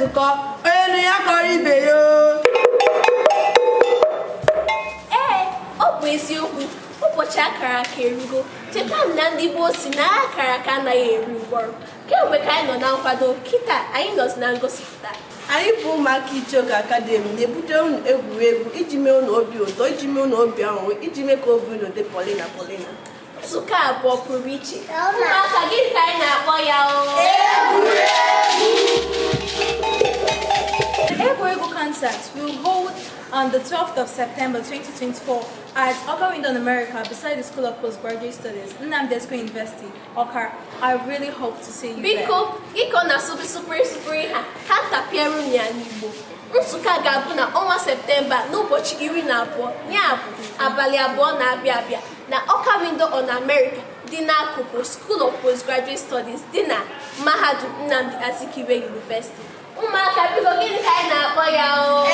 Nzukọ onye nụ ya kọrọ ibe ya o. Ee, ọ bụ eziokwu, ụbọchị akara aka erugo. Cheta m na ndị gboo si na akara aka anaghị eri mkpọrọ. Kemgbe ka anyị nọ na nkwado, kịta anyị nọzi na ngosipụta. Anyị bụ ụmụaka Icheoku Academy na-ebute unu egwuregwu iji mee unu obi ụtọ, iji mee unu obi ọṅụrị, iji mee ka obi unu dị polina polina. Nzukọ abụọ pụrụ iche. Ụmụaka, gịnị ka anyị na-akpọ ya o? The Egwuregwu concert will hold on the 12th of September 2024 at Awka Window in America beside the School of Postgraduate Studies, Nnamdi Azikiwe University, Awka. I really hope to see you there. Biko, gịka ọ na-asụpụ sụpịrị sụpịrị ha ha tapịarụ ya n'Igbo. Nzukọ a ga-abụ na ọnwa Septemba n'ụbọchị 12, ya bụ abalị 2 na-abịa abịa, na Awka Window on America dị n'akụkụ School of Postgraduate Studies dị na Mahadum Nnamdi Azikiwe University. Ụmụaka, biko, gịnị ka anyị na-akpọ ya o?